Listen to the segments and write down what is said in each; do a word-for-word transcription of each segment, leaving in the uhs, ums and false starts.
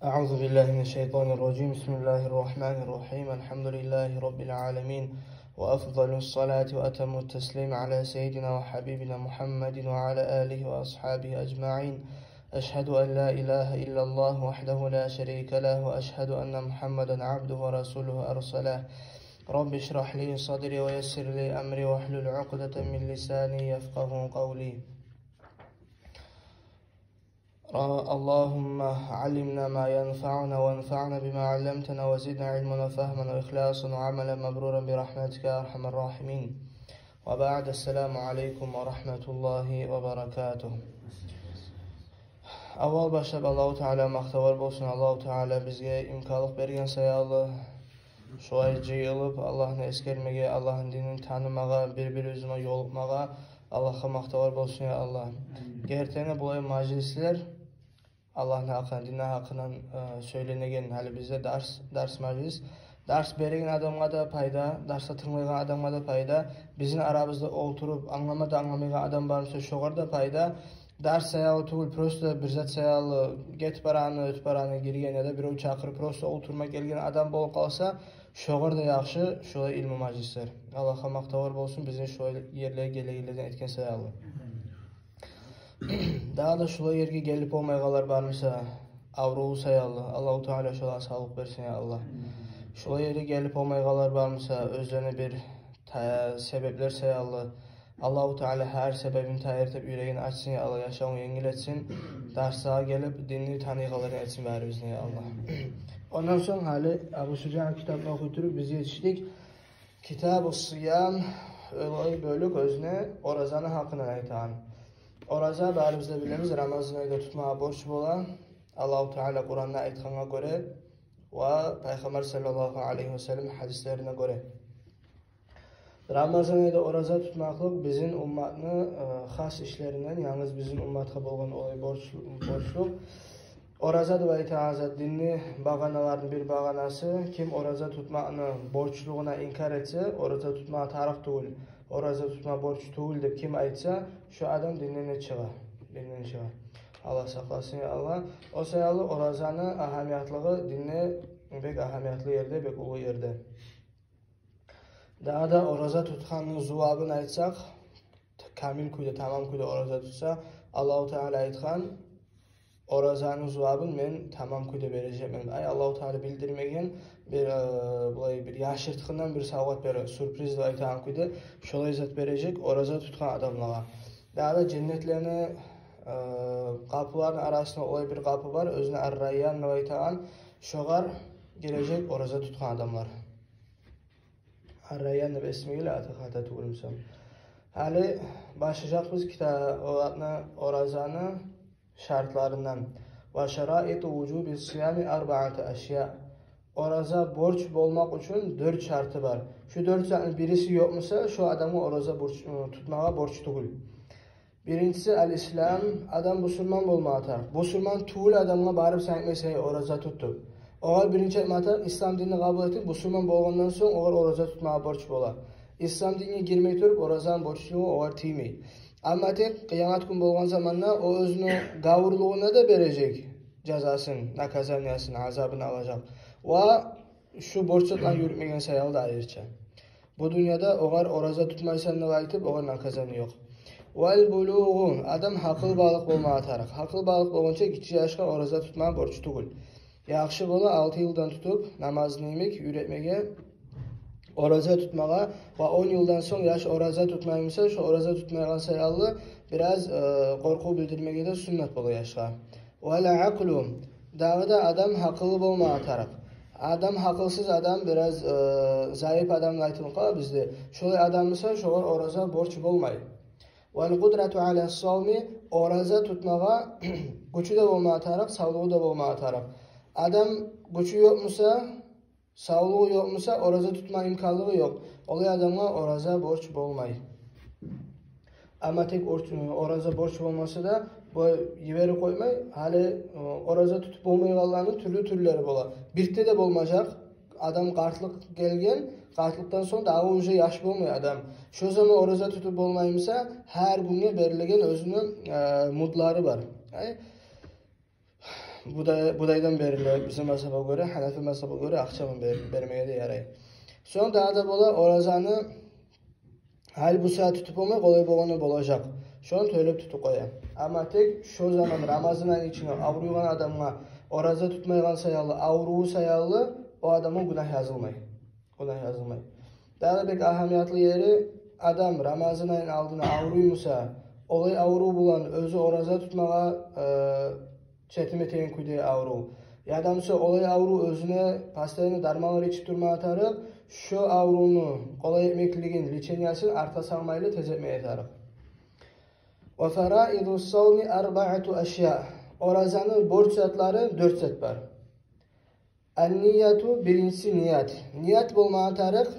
أعوذ بالله من الشيطان الرجيم. بسم الله الرحمن الرحيم. الحمد لله رب العالمين، وأفضل الصلاة وأتم التسليم على سيدنا وحبيبنا محمد وعلى آله وأصحابه أجمعين. أشهد أن لا إله إلا الله وحده لا شريك له، وأشهد أن محمدا عبده ورسوله أرسله. رب اشرح لي صدري ويسر لي أمري واحلل عقدة من لساني يفقهوا قولي. اللهم علمنا ما ينفعنا وانفعنا بما علمتنا وزدنا علما وفهما وإخلاصا وعملا مبرورا برحمتك يا أرحم الراحمين. وبعد، السلام عليكم ورحمة الله وبركاته. Аввал башлап Аллагьу Таала макътавлар болсун. Аллагьу Таала бизге имканлыкъ берген саялы, шулай жыйылып, Аллагьны эсгермеге, Аллагьны динин танымагъа, бир-бирибиз булан ёлукъмагъа Аллагьгъа макътавлар болсун, я Аллагь. Гертиден де, булай мажлислер Аллагьны гьакъындан, динни гьакъындан, э, сёйленеген, гьали бизде дарс, дарс мажлис. Дарс береген адамгъа да пайда, дарсгъа тынглайгъан адамгъа да пайда. Бизин арабызда олтуруп, англама да англамайгъан адам бар буса, шогъар да пайда. Дарс саялы тюгюл, просто бир зат саялы, гетип барагъаны, оьтюп барагъаны, гирген яда бирев чакъырып, просто олтурма гелген адам болуп къалса, шогъар да яхшы шулай илму мажлислер. Аллагьгъа макътавлар болсун, бизин шулай ерлеге гелегенлерден этген саялы. Дагъы да шулай ерге гелип болмайгъанлар бар буса, авруву саялы, Аллагьу Таала шолагъа савлукъ берсин, я Аллагь. Шулай ерге гелип болмайгъанлар бар буса, оьзлерине бир та-, себеплер саялы, Аллагьу Таала гьар себебин тайдырып, юрегин ачсын, я Аллагь, яшавун енгил этсин. Дарслагъа гелип, динни таныйгъанлардан этсин барибизни, я Аллагь. Ондан сонг гьали Абу Шужаъны китабын охуй туруп, биз етишдик Китабу Сиям, олай бёлюк оьзюне оразаны гьакъындан айтагъан. Ораза, барибиз де билебиз, Рамазан айда тутмагъа борч бола. Аллагьу Таала Къуранда айтгъангъа гёре ва Пайхаммар саллаллагьу алайгьи ва саллам гьадислерине гёре. Рамазан айда ораза тутмакълыкъ бизин умматны, э, хас ишлеринден, янгыз бизин умматгъа болгъан олай борч-, борчлукъ. Ораза деп айтагъан зат динни багъаналарыны бир багъанасы. Ким ораза тутмакъны борчлугъуна инкар этсе, ораза тутмагъа тарыкъ тюгюл, ораза тутма борч тюгюл деп ким айтса, шо адам динден чыгъа. Динден чыгъа. Аллагь сакъласын, я Аллагь. О саялы оразаны агьамиятлыгъы динде бек агьамиятлы ерде, бек уллу ерде. Дагъы да ораза тутгъанны зувабын айтсакъ, камил кюйде, тамам кюйде ораза тутса, Аллагьу Таала айтгъан: «Оразаны зувабын мен тамам кюйде бережекмен». Ай, Аллагьу Таала билдирмеген бир, э, булай бир яшыртгъындан бир савгъат бере, сюрприз деп айтагъан кюйде, шолай зат бережек ораза тутгъан адамлагъа. Дагъы да женнетлени, э, къапуларыны арасында олай бир къапу бар, оьзюне Ар-Райян деп айтагъан, шогъар гирежек ораза тутгъан адамлар. Ар-Райян деп эсиме геле, аты хата тюгюл бусам. Гьали башлажакъбыз кита-, о затны, оразаны шартларындан. «Ва шараиту вужуби сиями арбаату ашья». Ораза борч болмакъ учун дёрт шарты бар. Шу дёрт затны бириси ёкъ буса, шо адамгъа ораза борч, ы, тутмагъа борч тюгюл. Биринчиси, аль-ислам, адам бусурман болмагъа тарыкъ. Бусурман тюгюл адамгъа барып сен айтмайсан: «Эй, ораза тут», — деп. Огъар биринчи айтмагъа тарыкъ, ислам динни къабул этип, бусурман болгъандан сонг, огъар ораза тутмагъа борч бола. Ислам динге гирмей туруп, оразаны борчлугъу огъар тиймей. Амма тек къыямат гюн болгъан заманда о оьзюню гавурлугъуна да бережек жазасын, наказаниясын, азабын алажакъ. Ва шу борчлукъланы юрютмеген саялы да айрыча. Бу дюньяда огъар ораза тутмайсан деп айтып, огъар наказание ёкъ. Валь булугъу, адам гьакъылбалыкъ болмагъа тарыкъ. Гьакъылбалыкъ болгъунча гиччи яшгъа ораза тутмагъа борч тюгюл. Яхшы бола алты йылдан тутуп, намазны йимик, уьйретмеге ораза тутмагъа, ва он йылдан сонг яш ораза тутмай буса, шо ораза тутмайгъан саялы бираз, э, къоркъув билдирмеге де суннат бола яшгъа. Валь акълу, дагъы да адам гьакъыллы болмагъа тарыкъ. Адам гьакъылсыз адам, бираз, э, зайып адам деп айтылып къала бизде. Шолай адам буса, шогъар ораза борч болмай. Валь къудрату аля савми, ораза тутмагъа гючю де болмагъа тарыкъ, савлугъу да болмагъа тарыкъ. Адам гючю ёкъ буса, савлугъу ёкъ буса, ораза тутма имканлыгъы ёкъ. Олай адамгъа ораза борч болмай. Амма тек ор-, ораза борч болмаса да, бу йиберип къоймай, гьали, э, ораза тутуп болмайгъанланы тюрлю-тюрлюлери бола. Бирт де болмажакъ, адам къартлыкъ гелген, къартлыкъдан сонг дагъы уже яш болмай адам. Шо заман ораза тутуп болмай буса, гьар гюнге берилген оьзюню, э, мудлары бар. Ай, Будай, будайдан бериле, бизин мазгьабгъа гёре, гьанафи мазгьабгъа гёре, акъча булан бер-, бермеге де ярай. Сонг дагъы да бола оразаны гьали бу сагьат тутуп болмай, къолай болгъанда болажакъ. Шону тёлеп тутуп къоя. Амма тек шо заман, Рамазан айны ичинде авруйгъан адамгъа ораза тутмайгъан саялы, авруву саялы о адамгъа гюнагь язылмай. Гюнагь язылмай. Дагъы бек агьамиятлы ери, адам Рамазан айны алдына авруй буса, олай аврув булан оьзю ораза тутмагъа, э, четим этеген кюйде аврув. Яда буса олай аврув, оьзюне постоянно дарманлар ичип турмагъа тарыкъ, шо аврувну къолай этмеклигин, лечениясын артгъа салмайлы тез этмеге тарыкъ. Ва фараиду ссавми арбаату ашяъ. Оразаны борч затлары дёрт зат бар. Ан-нияту, биринчиси ният. Ният болмагъа тарыкъ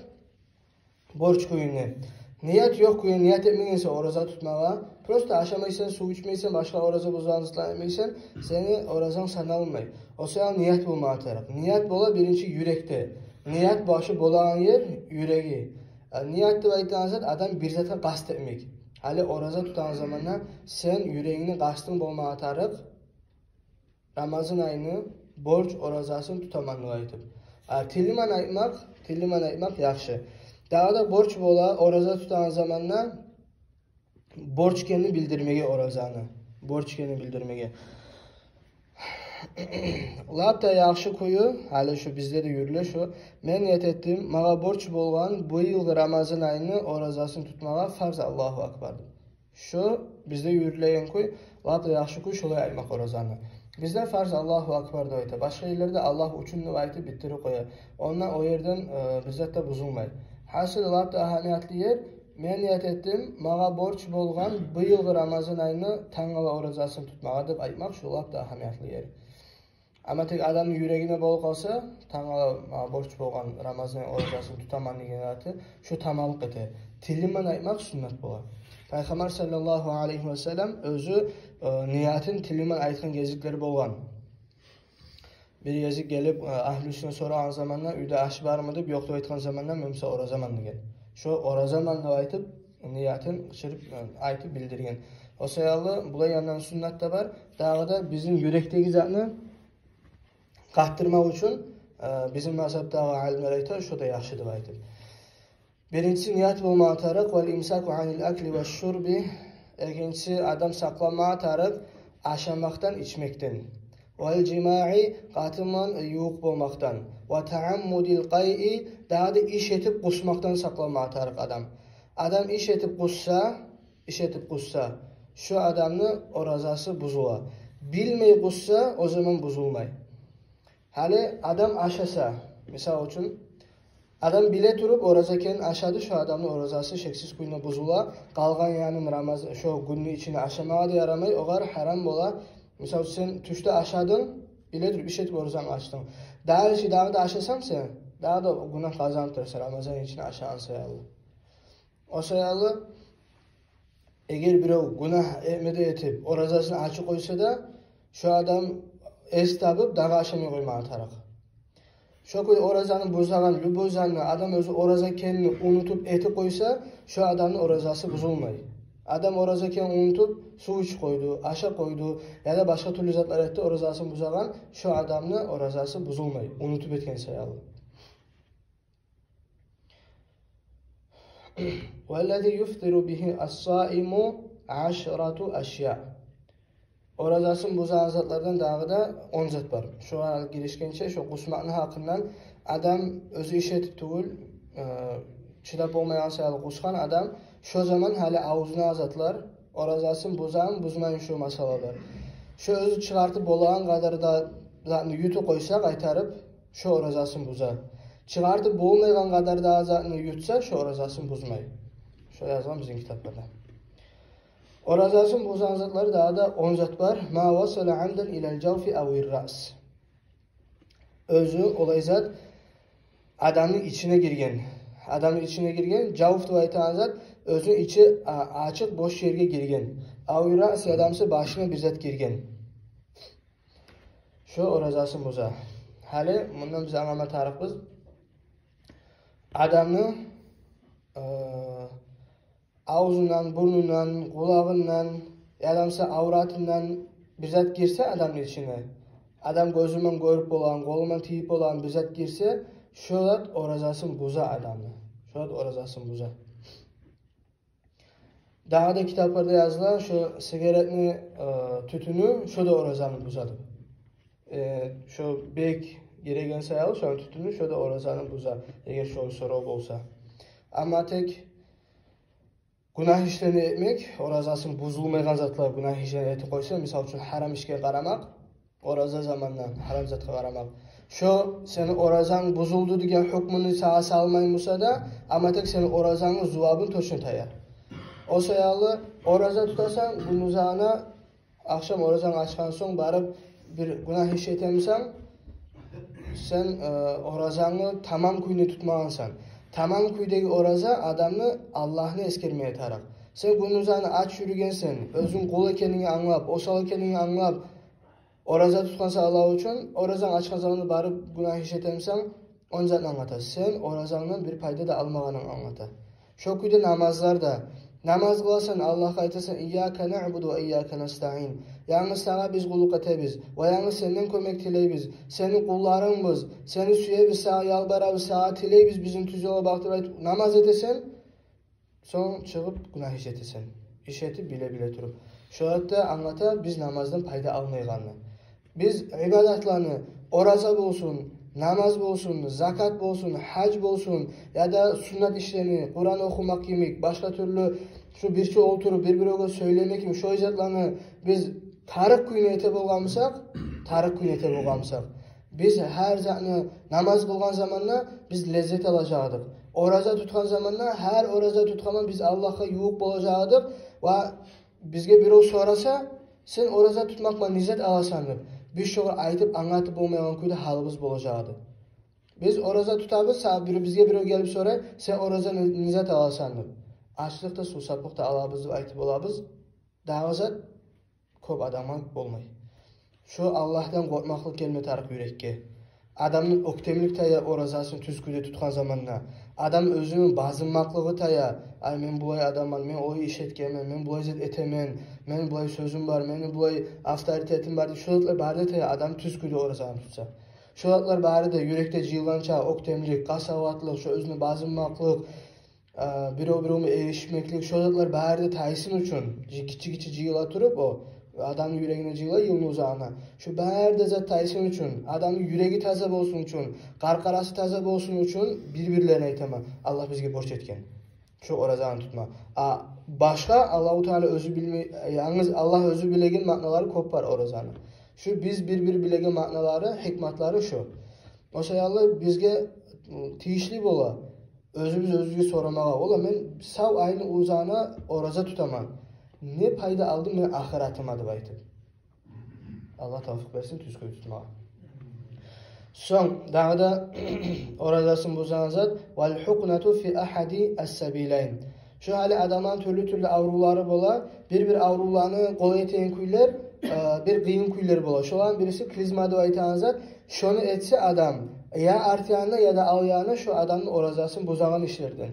борч кюйде. Ният ёкъ кюйде, ният этмегенсен ораза тутмагъа, просто ашамайсан, сув ичмейсен, башгъа ораза бузагъан затлар этмейсен, сени оразанг саналмай. О саялы ният болмагъа тарыкъ. Ният бола биринчи юрекде. Ният башы болагъан ер юреги. А ният деп айтагъан зат адам бир затгъа къаст этмек. Гьали ораза тутагъан заманда сен юрегингни къастынг болмагъа тарыкъ Рамазан айны борч оразасын тутаман деп айтып. А тили булан айтмакъ, тили булан айтмакъ яхшы. Дагъы да борч бола ораза тутагъан заманда борч экенни билдирмеге оразаны. Борч экенни билдирмеге. Лап да яхшы кюю, гьали шу бизде де юрюле шу: «Мен ният этдим магъа борч болгъан бу йылгъы Рамазан айны оразасын тутмагъа, фарз, Аллагьу акбар», — деп. Шо бизде юрюлеген кюй, лап да яхшы кюй шолай айтмакъ оразаны. Бизде фарз, Аллагьу акбар деп айта. Башгъа ерлерде Аллагь учун деп айтып битдирип къоя. Онда о ерден, э, бир зат да бузулмай. Гьасили, лап да агьамиятлы ер: «Мен ният этдим магъа борч болгъан бу йылгъы Рамазан айны тангала оразасын тутмагъа», — деп айтмакъ, шо лап да агьамиятлы ер. Амма тек адамны юрегинде болуп къалса, тангала магъа борч болгъан Рамазан оразасын тутаман деген заты, шо таманлыкъ эте. Тили булан айтмакъ суннат бола. Пайхаммар саллаллагьу алайгьи ва саллам оьзю, э, ниятын тили булан айтгъан гезиклери болгъан. Бир гезик гелип, э, агьлюсюне сорагъан заманда, «Уьйде аш бармы?» — деп, «Ёкъ», — деп айтгъан заманда, «Мен буса оразаман», — деген. Шо «Оразаман», — деп айтып, ниятын къычырып, э, айтып билдирген. О саялы булай яндан суннат да бар. Дагъы да бизин юрекдеги затны къаттырмакъ учун, э, бизин мазгьабдагъы алимлер айта, шо да яхшы деп айтып. Биринчиси ният болмагъа тарыкъ: «Вал имсаку анил акли ва шурби». Экинчиси, адам сакъланмагъа тарыкъ ашамакъдан, ичмекден. «Вал жимаи», къатын булан ювукъ болмакъдан. «Ва тааммудил къайи», дагъы да иш этип къусмакъдан сакъланмагъа тарыкъ адам. Адам иш этип къусса, иш этип къусса, шо адамны оразасы бузула. Билмей къусса, о заман бузулмай. Гьали адам ашаса, мисал учун, адам биле туруп ораза экенин ашады, шо адамны оразасы шексиз кюйде бузула. Къалгъан янын Рамаз-, шо гюнню ичинде ашамагъа да ярамай, огъар гьарам бола. Мисал учун, сен тюшде ашадынг, биле туруп иш этип оразангны ачдынг. Дагъы иш, дагъы да ашасанг сен, дагъы да гюнагь къазанып турасан Рамазан ичинде ашагъан саялы. О саялы, эгер бирев гюнагь этме де этип, оразасын ачып къойса да, шо адам эс табып, дагъы ашамай къоймагъа тарыкъ. Шо кюй оразаны бузагъан любой затны адам оьзю ораза экенин унутуп этип къойса, шо адамны оразасы бузулмай. Адам ораза экенин унутуп, сув ичип къойду, ашап къойду, яда башгъа тюрлю затлар этди, оразасын бузагъан, шо адамны оразасы бузулмай, унутуп этген саялы. «Валлази юфтиру бигьи ас-саиму ашрату ашяъ». Оразасын бузагъан затлардан дагъы да он зат бар. Шогъар гиришгенче, шо къусмакъны гьакъындан, адам оьзю иш этип тюгюл, э, чыдап болмайгъан саялы къусгъан адам, шо заман гьали авзуна затлар оразасын бузамы, бузмаймы, шо масъалалар. Шо оьзю чыгъартып болагъан къадарда затны ютуп къойса къайтарып, шо оразасын буза. Чыгъартып болмайгъан къадарда затны ютса, шо оразасын бузмай. Шо язгъан бизин китапларда. Оразасын бузагъан затлар дагъы да он зат бар. «Ма васала амдан илал жавфи авир раъс». Оьзю олай зат адамны ичине гирген. Адамны ичине гирген, жавф деп айтагъан зат, оьзюню ичи а-, ачыкъ, бош ерге гирген. Авир раъс, яда буса башына бир зат гирген. Шо оразасын буза. Гьали мундан биз англама тарыкъбыз. Адамны, э, авзундан, бурнундан, къулагъындан, яда буса авратындан бир зат гирсе адамны ичине, адам гёзю мен гёрюп болагъан, къолу мен тийип болагъан бир зат гирсе, шо зат оразасын буза адамны. Шо зат оразасын буза. Дагъы да китапларда языла, шо сигаретни, э, тютюню, шо да оразаны бузады. Э, шо бек гиреген саялы, шону тютюню, шо да оразаны буза, эгер шо сорав болса. Амма тек гюнагь ишлени этмек, оразасын бузулмайгъан затлар гюнагь ишлени этип къойса, мисал учун, гьарам ишге къарамакъ, ораза заманда гьарам затгъа къарамакъ. Шо сени оразанг бузулду деген гьукмуну сагъа салмай буса да, амма тек сени оразангны зувабын точно таяр. О саялы ораза тутасан, гюндюз ана, ахшам оразанг ачгъан сонг барып бир гюнагь иш этемисен, сен, э, оразангны тамам кюйде тутмагъансан. Тамам кюйдеги ораза адамны Аллагьны эсгермеге тарыкъ. Сен гюндюз ана ач юрюгенсен, оьзюнг къул экенингни англап, осал экенингни англап, ораза тутгъансан Аллагь учун, оразанг ачгъан заманда барып гюнагь иш этемисен, ону затын англата. Сен оразангдан бир пайда да алмагъанынг англата. Шо кюйде намазлар да. Намаз къыласан, Аллагьгъа айтасан: «Ийяка наъбуду ва ийяка настаъин». Янгыз сагъа биз къуллукъ этебиз ва янгыз сенден кёмек тилейбиз. Сени къулларынгбыз, сени сюебиз, сагъа ялбарабыз, сагъа тилейбиз, бизин тюз ёлгъа бакътыр деп айтып намаз этесен, сонг чыгъып гюнагь иш этесен. Иш этип биле-биле туруп. Шо затда англата биз намаздан пайда алмайгъанны. Биз ибадатланы, ораза болсун, намаз болсун, закат болсун, гьаж болсун, яда суннат ишлени, Къуран охумакъ йимик, башгъа тюрлю шу бирче олтуруп бир-биревге сёйлемек йимик, шо затланы биз тарыкъ кюйде эте болгъан бусакъ, тарыкъ кюйде эте болгъан бусакъ, биз гьар затны, намаз къылгъан заманда биз леззет алажакъ эдик. Ораза тутгъан заманда, гьар ораза тутгъанда биз Аллагьгъа ювукъ болажакъ эдик. Ва бизге бирев сораса: «Сен ораза тутмакъ булан не зат аласан?» — деп, биз шогъар айтып англатып болмайгъан кюйде гьалыбыз болажакъ эди. Биз ораза тутабыз, сагъа бир, бизге бирев гелип сорай: «Сен ораза не, не зат аласан?» — деп. Ачлыкъ да, сувсаплыкъ да алабыз деп айтып болабыз. Дагъы зат кёп адамгъа болмай. Шо Аллагьдан къоркъмакълыкъ гелме тарыкъ юрекге. Адамны оьктемлик тая оразасын тюз кюйде тутгъан заманда. Адам оьзюню базынмакълыгъы тая: «Ай, мен булай адамман, мен олай иш этгенмен, мен булай зат этемен, мени булай сёзюм бар, мени булай авторитетим бар», — деп, шо затлар бары да тая адам тюз кюйде оразаны тутса. Шо затлар бары да юрекде жыйылгъанча оьктемлик, къасаватлыкъ, шо оьзюню базынмакълыкъ, а, бирев-биревге эришмеклик, шо затлар бары да тайсын учун, жи-, гиччи-гиччи жыйыла туруп, о адамны юрегине жыйыла йылны узагъына. Шо бары да зат тайсын учун, адамны юреги таза болсун учун, къаркъарасы таза болсун учун бир-бирлерине айтаман, Аллагь бизге борч этген шо оразаны тутма. А башгъа Аллагьу Таала оьзю билме-, янгыз Аллагь оьзю билеген маъналары кёп бар оразаны. Шо биз бир-бир билеген маъналары, гьикматлары шо. О саялы бизге, м, тийишли бола оьзюбюз оьзюбюзге сорамагъа: «Ола, мен сав айны узагъына ораза тутаман. Не пайда алдым мен ахыратыма?» — деп айтып. Аллагь тавфикъ берсин тюз кюйде тутмагъа. Сонг дагъы да оразасын бузагъан зат: «Вал хукънату фи ахади ас-сабилайн». Шо гьали адамланы тюрлю-тюрлю аврувлары бола. Бир-бир аврувланы къолай этеген кюйлер, э, бир къыйын кюйлер бола. Шоланы бириси клизма деп айтагъан зат. Шону этсе адам, я арт янына, яда ал янына, шо адамны оразасын бузагъан ишлерден.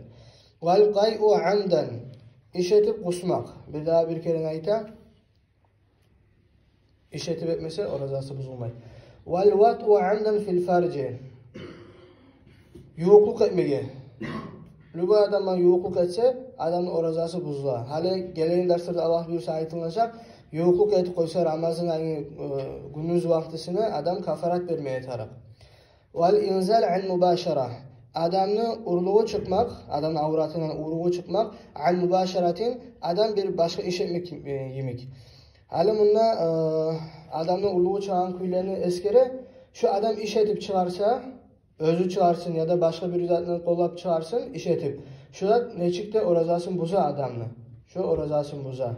«Вал къайъу амдан». Иш этип къусмакъ. Бир дагъы бир керен айта. Иш этип этмесе, оразасы бузулмай. «Вал ватъу амдан фил фаржи». Ювукълукъ этмеге. Любой адамгъа ювукълукъ этсе, адамны оразасы бузула. Гьали гелеген дарсларда, Аллагь буюрса, айтылынажакъ. Ювукълукъ этип къойса Рамазан айны, э, гюндюз вакътисине адам кафарат бермеге тарыкъ. «Вал инзал ан мубашара». Адамны урлугъу чыкъмакъ, адамны авратындан урлугъу чыкъмакъ, «ан мубашаратин», адам бир башгъа иш этмек, э, йимик. Гьали мунда, э, адамны урлугъу чыгъагъан кюйлени эсгере, шо адам иш этип чыгъарса, оьзю чыгъарсын яда башгъа бир затны къоллап чыгъарсын, иш этип. Шо зат нечик де оразасын буза адамны. Шо оразасын буза.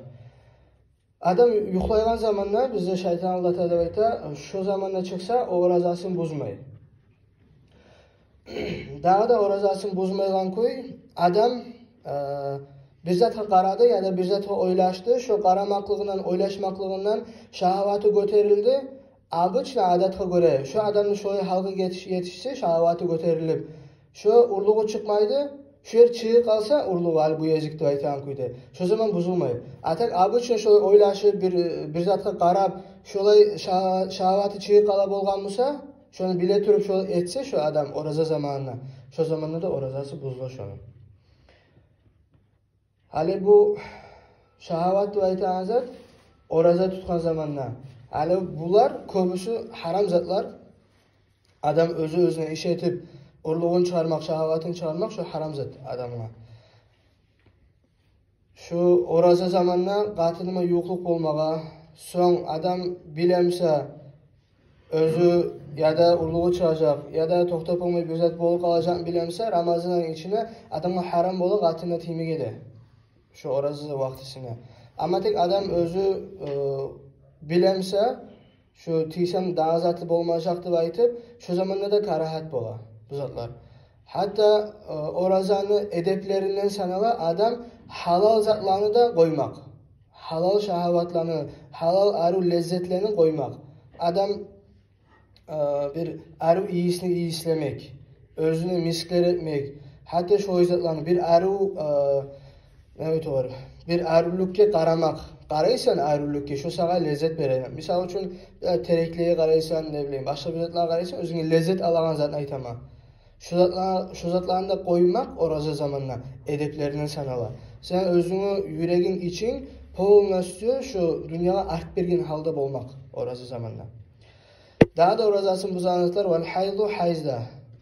Адам юхлайгъан заманда, бизде шайтан алдата деп айта, шо заманда чыкъса, о оразасын бузмай. Дагъы да оразасын бузмайгъан кюй, адам, э, бир затгъа къарады яда бир затгъа ойлашды, шо къарамакълыгъындан, ойлашмакълыгъындан шагьаваты гётерилди. Обычно, адатгъа гёре, шо адамны шолай гьалгъа етиш-, етишсе, шагьаваты гётерилип, шо урлугъу чыкъмайды, Шо ер чыгъып къалса, урлугъу, гьали бу языкъ деп айтагъан кюйде, шо заман бузулмай. А так обычно шолай ойлашып, бир, бир затгъа къарап, шолай ша-, шагьаваты чыгъып къала болгъан буса, шону биле туруп шолай этсе шо адам ораза заманына, шо заманда да оразасы бузула шону. Гьали бу шагьават деп айтагъан зат ораза тутгъан заманда. Гьали булар кёбюсю гьарам затлар. Адам оьзю оьзюне иш этип, урлугъун чыгъармакъ, шагьаватын чыгъармакъ, шо гьарам зат адамгъа. Шо ораза заманда къатыныма ювукълукъ болмагъа, сонг адам билемсе, оьзю яда урлугъу чыгъажакъ, яда токътап болмай бир зат болуп къалажакъны билемсе, Рамазанны ичинде адамгъа гьарам бола къатынына тиймеге де, шо ораза вакътисинде. Амма тек адам оьзю, э, билемсе, шо тийсем дагъы заты болмажакъ деп айтып, шо заманда да карагьат бола бу затлар. Гьатта, э, оразаны эдеплеринден санала адам гьалал затланы да къоймакъ. Гьалал шагьаватланы, гьалал арив леззетлени къоймакъ. Адам, э, бир арив ийисни ийислемек, оьзюне мисклер этмек, гьатта шо затланы бир арив, э, не айтып болар, бир аривлюкге къарамакъ. Къарайсан аривлюкге, шо сагъа леззет бере. Мисал учун, э, тереклеге къарайсан, не билейим, башгъа бир затлагъа къарайсан, оьзюнге леззет алагъан затны айтаман. Шо затла-, шо затланы да къоймакъ ораза заманда эдеплеринден санала. Сен оьзюнгню юрегинг, ичинг полностью шо дюньягъа арт берген гьалда болмакъ ораза заманда. Дагъы да оразасын бузагъан затлар: вал гьайзу, гьайз да.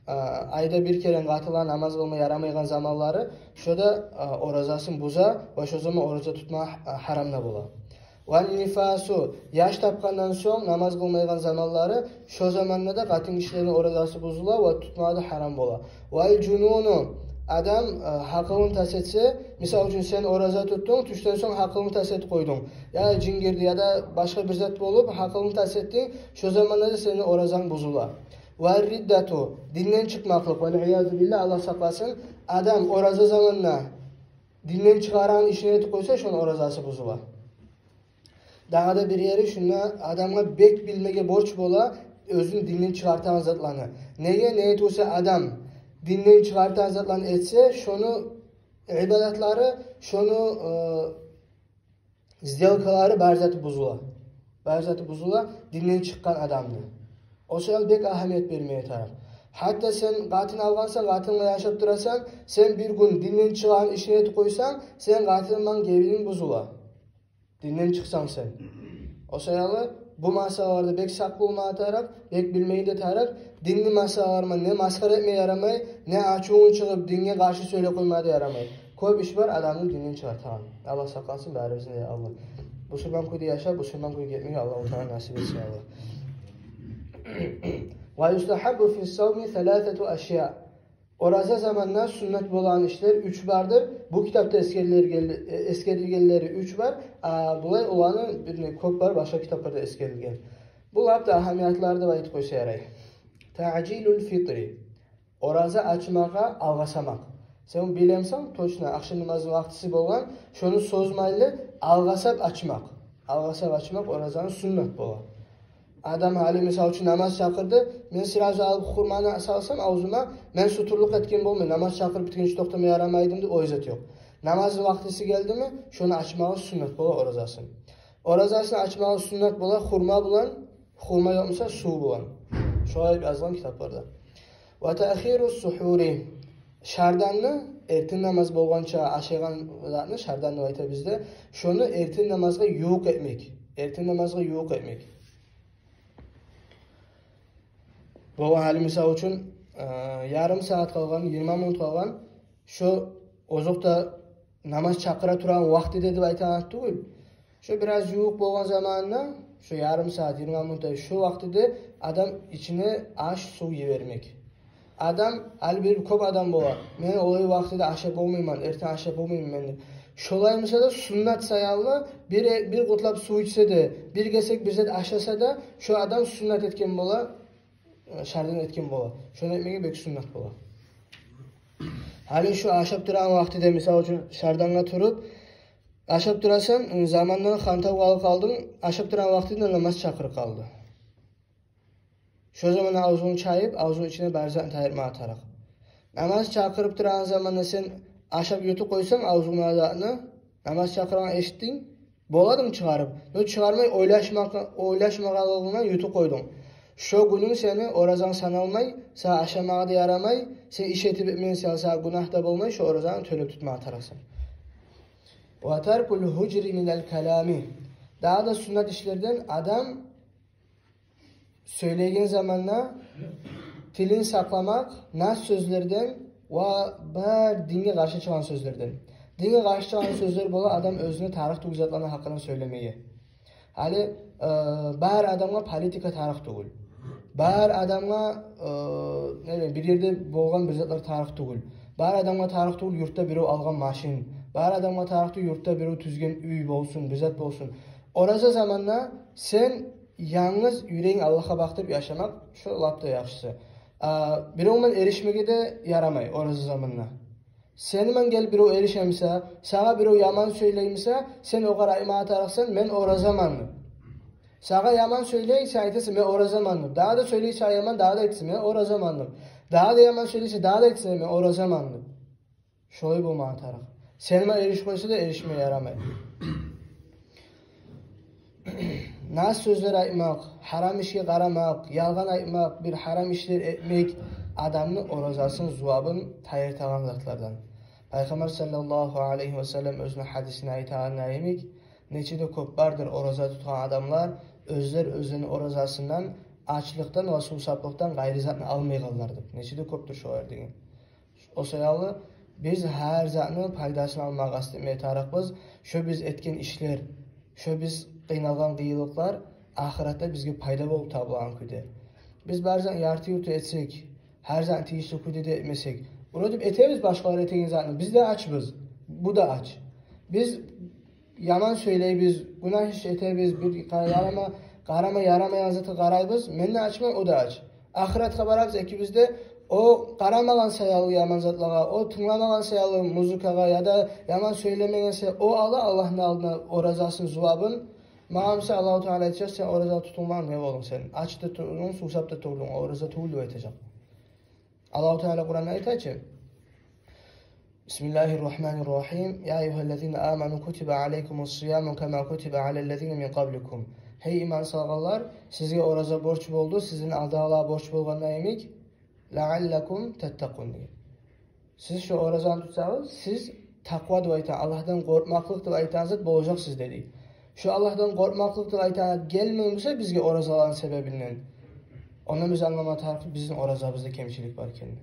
А, айда бир керен къатынлагъа намаз къылма ярамайгъан заманлары, шо да, а, оразасын буза ва шо заман ораза тутма, а, гьарам да бола. Ван нифасу, яш тапгъандан сонг намаз къылмайгъан заманлары, шо заманда да къатын гишилени оразасы бузула ва тутмагъа да гьарам бола. Вал жунуну, адам, э, гьакъылын тас этсе, мисал учун, сен ораза тутдунг, тюшден сонг гьакъылынгны тас этип къойдунг, я жин гирди, яда башгъа бир зат болуп, гьакъылынгны тас этдинг, шо заманда да сени оразанг бузула. Вал риддату, динден чыкъмакълыкъ, вал иязу биллагь, Аллагь сакъласын, адам ораза заманда динден чыгъарагъан ишин этип къойса, шону оразасы бузула. Дагъы да бир ери, шунда адамгъа бек билмеге борч бола оьзюн динден чыгъартагъан затланы. Неге? Неге тюгюл де адам динден чыгъартагъан затланы этсе, шону ибадатлары, шону, э, сделкалары, бар заты бузула. Бар заты бузула динден чыкъгъан адамны. О саялы бек агьамият бермеге тарыкъ. Гьатта сен къатын алгъансан, къатынынг булан яшап турасан, сен бир гюн динден чыгъагъан ишин этип къойсанг, сени къатынынг булан гебининг бузула. Динден чыкъсанг сен. О саялы бу масъалаларда бек сакъ болмагъа тарыкъ, бек билмеге де тарыкъ. Динни масъалаларына не масхара этме ярамай, не ачувунг чыгъып динге къаршы сёйлеп къоймагъа да ярамай. Кёп иш бар адамны динден чыгъартагъан. Аллагь сакъласын барыбызны да, я Аллагь. Бусурман кюйде яшап, бусурман кюйде гетмеге Аллагьу Таала насип этсин, я Аллагь. Ва юстагьаббу фи ссавми саласату ашья. Ораза заманда суннат болагъан ишлер уьч бардыр. Бу китапда эсгерилген-, э, эсгерилгенлери уьч бар. А булай оланы бир не кёп бар, башгъа китапларда эсгерилген. Бу лап да агьамиятлары деп айтып къойса ярай. Таъжилул фитри. Ораза ачмагъа алгъасамакъ. Сен билемсен, точно ахшам намазны вакътиси болгъан, шону созмайлы алгъасап ачмакъ. Алгъасап ачмакъ оразаны суннат бола. Адам гьали, мисал учун, намаз чакъырды, мен сразу алып хурманы салсам авзума, мен сутурлукъ этген болмай, намаз чакъырып битгинче токътама ярамай эдим деп, о зат ёкъ. Намазны вакътиси гелдими, шону ачмагъы суннат бола оразасын. Оразасын ачмагъы суннат бола хурма булан, хурма ёкъ буса, сув булан. Шолай язылгъан китапларда. Ва таъхиру ссухури. Шарданны, эртен намаз болгъанча ашайгъан затны шардан деп айта бизде. Шону эртен намазгъа ювукъ этмек. Эртен намазгъа ювукъ этмек. Бу гьали, мисал учун, э, ярым сагьат къалгъан, йигирма минут къалгъан, шо озокъда намаз чакъыра турагъан вакътиде деп айтагъан тюгюл. Шо бираз ювукъ болгъан заманына, шо ярым сагьат, йигирма минутда, шо вакътиде адам ичине аш, сув йибермек. Адам, гьали бир кёп адам бола, мен олай вакътиде ашап болмайман, эртен ашап болмайман мен деп. Шолай буса да, суннат саялы бир, бир къуртлап сув ичсе де, бир гесек бир зат ашаса да, шо адам суннат этген бола, шардан этген бола. Шону этмеги бек суннат бола. Гьали шо ашап турагъан вакътиде, мисал учун, шардангъа туруп ашап турасан, замандан хантав къалып къалдынг, ашап турагъан вакътиде намаз чакъырып къалды. Шо заман авзунгну чайып, авзунгну ичине бар затны тайдырмагъа тарыкъ. Намаз чакъырып турагъан заманда сен ашап ютуп къойсанг авзунгдагъы затны, намаз чакъыргъанны эшитдинг, боладымы чыгъарып? Но чыгъармай, ойлашмакъ, ойлашмагъанлыгъынг ютуп къойдунг. Шо гюнюнг сени оразанг саналмай, сагъа ашамагъа да ярамай, сен иш этип этмеген саялы сагъа гюнагь да болмай, шо оразаны тёлеп тутмагъа тарыкъсан. Ва таркул гьужри минал калами. Дагъы да суннат ишлерден адам сёйлейген заманда тилин сакъламакъ нас сёзлерден ва бар динге къаршы чыгъагъан сёзлерден. Динге къаршы чыгъагъан сёзлер бола адам оьзюне тарыкъ тюгюл затланы гьакъында сёйлемеге. Гьали, э, бар адамгъа политика тарыкъ тюгюл. Бар адамгъа, э, не билейим, бир ерде болгъан бир затлар тарыкъ тюгюл. Бар адамгъа тарыкъ тюгюл юртда биров алгъан машин. Бар адамгъа тарыкъ тюгюл юртда биров тюзген уьй болсун, бир зат болсун. Ораза заманда сен янгыз юрегинг Аллагьгъа бакъдырып яшамакъ, шо лап да яхшысы. А, биров булан эришмеге де ярамай ораза заманда. Сени булан гелип биров эришемиса, сагъа биров яман сёйлеймиса, сен огъар айтмагъа тарыкъсан: «Мен оразаман», – деп. Сагъа яман сёйлей, сен айтасан: «Мен оразаман», – деп. Дагъы да сёйлей сагъа яман, дагъы да айтасан: «Мен оразаман», – деп. Дагъы да яман сёйлесе, дагъы да айтасан: «Мен оразаман», – деп. Шолай болмагъа тарыкъ. Сени булан эришип къойса да, эришмеге ярамай. Нас сёзлер айтмакъ, гьарам ишге къарамакъ, ялгъан айтмакъ, бир гьарам ишлер этмек адамны оразасын, зувабын тайдырагъан затлардан. Пайхаммар саллаллагьу алайгьи ва саллам оьзюню гьадисинде айтагъаны йимик, нече де кёп бардыр ораза тутгъан адамлар, оьзлер оьзлени оразасындан ачлыкъдан ва сувсаплыкъдан къайры затны алмайгъанлар деп. Нече де кёпдюр шолар деген. О саялы биз гьар затны пайдасын алмагъа къаст этме тарыкъбыз. Шо биз этген ишлер, шо биз къыйналгъан къыйынлыкълар ахыратда бизге пайда болуп табулагъан кюйде. Биз бар затны ярты-юрту этсек, гьар затны тийишли кюйде де этмесек, вроде этебиз башгъалар этеген затны, биз де ачбыз, бу да ач. Биз яман сёйлейбиз, гюнагь иш этебиз, бир къарама, къарама ярамайгъан затгъа къарайбыз, мен де ачман, о да ач. Ахыратгъа барабыз экибиз де, о къарамагъан саялы яман затлагъа, о тынгламагъан саялы музыкагъа яда яман сёйлемеген саялы, о ала Аллагьны алдына оразасын, зувабын. Магъа буса Аллагьу Таала айтажакъ: «Сен ораза тутулмагъан не болдунг сен? Ач да турдунг, сувсап да турдунг, ораза тюгюл», – деп айтажакъ. Аллагьу Таала Къуранда айта чы: Бисмиллагьир рагьманир рагьим. Я айюгьаллазина аману кутиба алайкумус сияму кама кутиба алаллазина мин къабликум. Гьей иман салгъанлар, сизге ораза борч болду, сизден алдагъылагъа борч болгъанда йимик, лааллакум таттакъун деген. Сиз шо оразаны тутсагъыз, сиз такъва деп айтагъан, Аллагьдан къоркъмакълыкъ деп айтагъан зат болажакъ сизде дей. Шо Аллагьдан къоркъмакълыкъ деп айтагъан зат гелмей буса бизге оразаланы себебинден, ондан биз англама тарыкъ бизин оразабызда кемчилик бар экенни.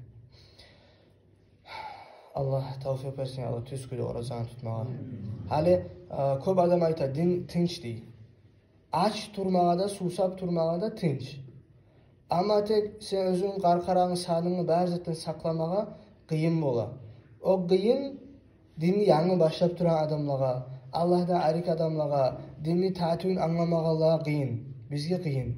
Аллагь тавфикъ берсин, Аллагь, тюз кюйде оразаны тутмагъа. Гьали, а, кёп адам айта: «Дин тынч», – дей. Ач турмагъа да, сувсап турмагъа да тынч. Амма тек сен оьзюнгню къаркъарангны, санынгны, бар затдан сакъламагъа къыйын бола. О къыйын динни янгы башлап турагъан адамлагъа, Аллагьдан арек адамлагъа, динни татывун англамагъанлагъа къыйын. Бизге къыйын.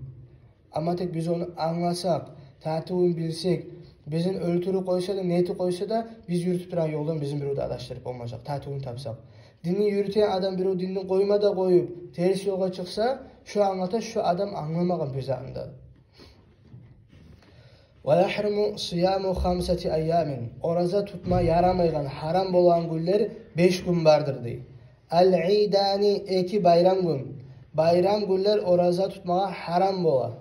Амма тек биз ону англасакъ, татывун билсек, бизин оьлтюрюп къойса да, нетип къойса да, биз юрютюп турагъан ёлдан бизин биров де адашдырып болмажакъ, татывун тапсакъ. Динни юрютеген адам биров динни къойма да къоюп, терс ёлгъа чыкъса, шо англата, шо адам англамагъан бир затны да. Ва яхруму сияму хамсати айямин. Ораза тутма ярамайгъан, гьарам болагъан гюнлер беш гюн бардыр дей. Ал-идани, эки байрам гюн. Байрам гюнлер ораза тутмагъа гьарам бола.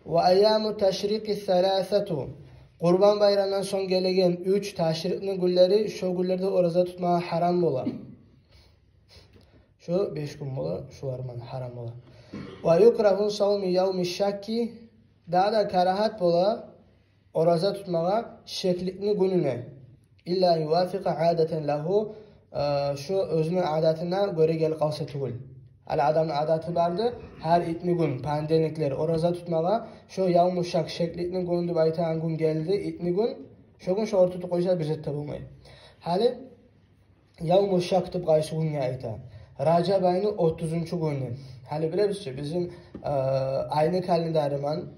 Ва айяму ташрикъи саласату. Къурбан байрамдан сонг гелеген уьч ташрикъни гюнлери, шо гюнлерде ораза тутмагъа гьарам бола. Шо беш гюн бола, шолар булан гьарам бола. Ва юкрагьу савму явми шакки. Дагъы да карагьат бола ораза тутмагъа шекликни гюнюне. Илла ан ювафикъа адатан лагьу, э, шо оьзюню адатына гёре гелип къалса тюгюл. Гьали адамны адаты барды, гьар итни гюн, понедельниклер ораза тутмагъа, шо явму шак, шекликни гюн деп айтагъан гюн гелди, итни гюн, шо гюн шогъар тутуп къойса, бир зат да болмай. Гьали явму шак деп къайсы гюнге айта? Ражаб айны отузунчу гюню. Гьали билебиз чи, бизин, э, айны календары булан,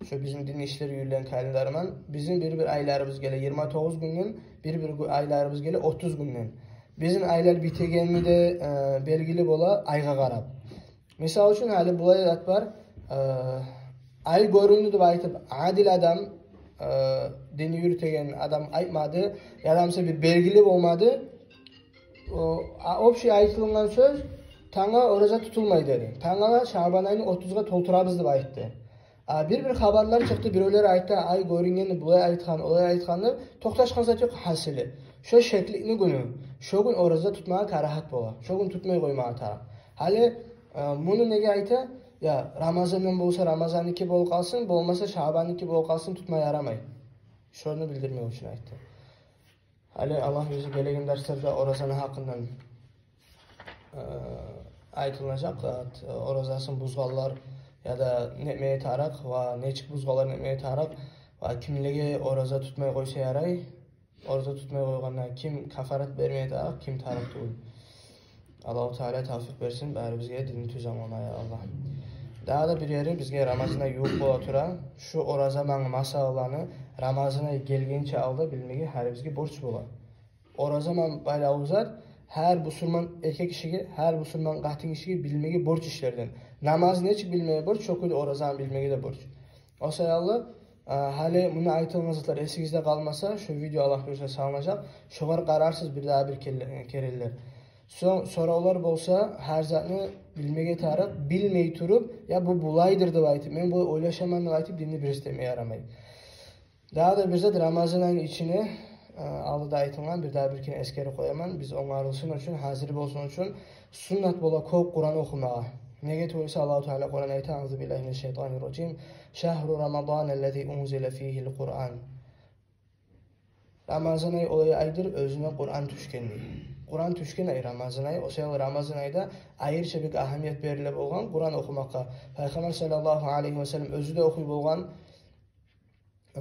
шо бизин дин ишлер юрюлеген календары булан, бизин бир-бир айларыбыз геле йигирма тогъуз гюнден, бир-бир гю-, айларыбыз геле отуз гюнден. Бизин айлар битегенми де, э, белгили бола айгъа къарап. Мисал учун, гьали булай зат бар, э, ай гёрюндю деп айтып, адил адам, э, динни юрютеген адам айтмады, яда буса бир белгили болмады. О, а, общий айтылынгъан сёз: тангала ораза тутулмай деди. Тангала Шаъбан айны отузгъа толтурабыз деп айтды. А бир-бир хабарлар чыкъды, биревлер айтды, ай гёрюнген, булай айтгъан, олай айтгъан деп, токъташгъан зат ёкъ гьасили. Шо шекликни гюню, шо гюн ораза тутмагъа карагьат бола. Шо гюн тутмай къоймагъа тарыкъ. Гьали, э, муну неге айта? Я, Рамазандан болса, Рамазанныки болуп къалсын, болмаса, Шаъбанныки болуп къалсын, тутма ярамай. Шону билдирмек учун айтды. Гьали Аллагь буюрса, гелеген дарсларда оразаны гьакъындан, э, айтылынажакъ, э, оразасын бузгъанлар яда нетмеге тарыкъ ва нечик бузгъанлар нетмеге тарыкъ ва кимлеге ораза тутмай къойса ярай, ораза тутмай къойгъанда ким кафарат бермеге тарыкъ, ким тарыкъ тюгюл. Аллагьу Таала тавфикъ берсин барибизге динни тюз англамагъа, я Аллагь. Дагъы да бир ери, бизге Рамазан ай ювукъ бола тура, шу ораза ман масъалаланы Рамазан ай гелгенче алда билмеге гьарибизге борч бола. Ораза ман байлавлу зат гьар бусурман эркек гишиге, гьар бусурман къатын гишиге билмеге борч ишлерден. Намаз нечик билмеге борч, шо кюйде оразаны билмеге де борч. О саялы, а, гьали муна айтылгъан затлар эсигизде къалмаса, шу видео, Аллагь буюрса, салынажакъ. Шогъар къарарсыз бир дагъы бир келле-, керенлер. Сонг соравлар болса, гьар затны билмеге тарыкъ, билмей туруп, я бу булайдыр деп айтып, мен булай ойлашаман деп айтып, динни бир эс этмеге ярамай. Дагъы да бир зат, Рамазан айны ичине, э, алда да айтылгъан, бир дагъы бир керен эсгерип къояман, биз онгарылсын учун, гьазир болсун учун, суннат бола кёп Къуран охумагъа. Неге тюгюл эсе, Аллагьу Таала Къуран айта: «Аузу биллагьи минаш шайтанир ражим. Шагьру Рамадан аллази унзила фигьил Къуран». Рамазан ай олай айдыр, оьзюне Къуран тюшген дей. Къуран тюшген ай Рамазан ай. О саялы Рамазан айда айрыча бек агьамият бериле болгъан Къуран охумакъгъа. Пайхаммар саллаллагьу алайгьи ва саллам оьзю де охуй болгъан, э,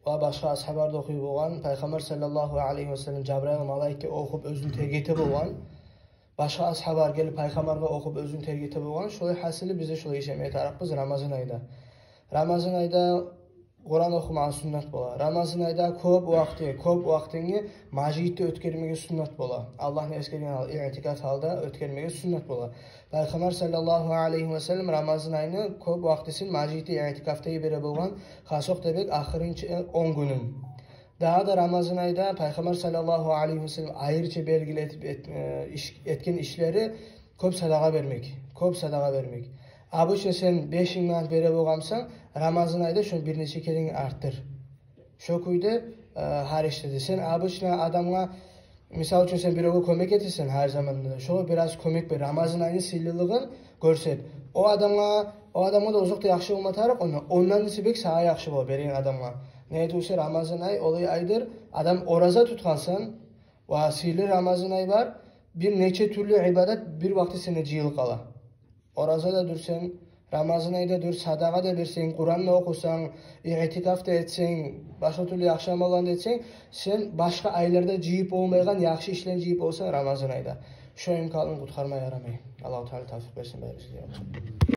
ва башгъа асгьабалар да охуй болгъан. Пайхаммар саллаллагьу алайгьи ва саллам Жабрайыл малайикге охуп, оьзюн тергете болгъан. Башгъа асгьабалар гелип, Пайхаммаргъа охуп, оьзюн тергете болгъан. Шолай гьасили, биз де шолай иш этмеге тарыкъбыз Рамазан айда. Рамазан айда Къуран охумагъа суннат бола. Рамазан айда кёп вакъти, кёп вакътингни межитде оьтгермеге суннат бола. Аллагьны эсгерген гьал, иътикаф гьалда оьтгермеге суннат бола. Пайхаммар саллаллагьу алайгьи ва саллам Рамазан айны кёп вакътисин межитде иътикафда йибере болгъан, хасокъда бек ахырынчы он гюнюн. Дагъы да Рамазан айда Пайхаммар саллаллагьу алайгьи ва саллам айрыча белгили этип эт-, э, иш-, этген ишлери кёп садагъа бермек. Кёп садагъа бермек. Обычно сен беш минг манат бере болгъан бусанг, Рамазан айда шону бир нече керен артдыр. Шо кюйде, э, гьар ишде де. Сен обычно адамгъа, мисал учун, сен биревге кёмек этесен гьар заманда да, шогъар бираз кёмек бер. Рамазан айны сыйлылыгъын гёрсет. О адамгъа, о адамгъа да озокъда яхшы болма тарыкъ, ондан, ондан эсе бек сагъа яхшы бола берген адамгъа. Неге тюгюл эсе, Рамазан ай олай айдыр, адам ораза тутгъансан, ва сыйлы Рамазан ай бар, бир нече тюрлю ибадат бир вакъти сенде жыйылып къала. Ораза да дюрсенг, Рамазан айда дюр, садагъа да берсенг, Къуран да охусанг, иътикаф да этсенг, башгъа тюрлю яхшы амалланы да этсенг, сен башгъа айларда жыйып болмайгъан яхшы ишлени жыйып боласан Рамазан айда. Шо имканлыкъны къутгъарма ярамай. Аллагьу Таала тавфикъ берсин барибизге де.